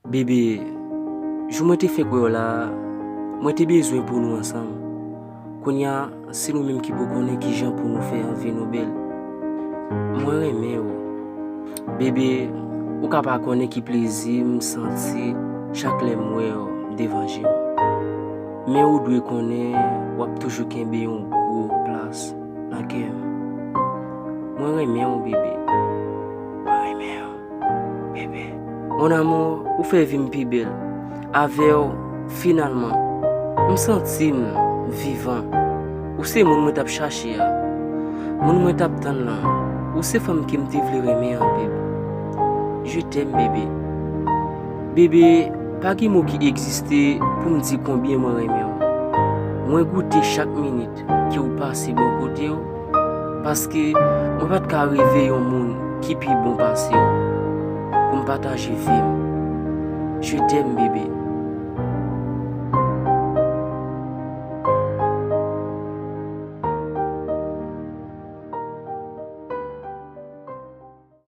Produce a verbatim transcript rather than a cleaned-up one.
Bebe, jou mwen te fenk wè w la a, mwen te bezwen pou nou ansanm. Kounye a, se nou menm ki pou konnen kijan pou nou fè anvi nou bèl. Mwen renmen w. Bebe, ou ka pa konnen ki plezi m santi chak lè m wè w devan je m. Men ou dwe konnen w ap toujou kenbe yon gwo plas nan kè m. Mwen renmen w, bebe. Mwen renmen w, bebe. Mon amour, ou fè vi m pi bèl. Avè w, finalman, m santi m vivan. Ou se moun mwen t ap chache a. Moun mwen t ap tann lan. Ou se fanm ke m te vle renmen an, bebe. Je t'aime, bebe. Bebe, pa gen mo ki egziste pou m di konbyen mwen renmen w. Mwen goute chak minit ke w pase bò kote w, paske mwen pa t ka reve yon moun ki pi bon pase w pou m pataje vi m. Je t'aime, bebe.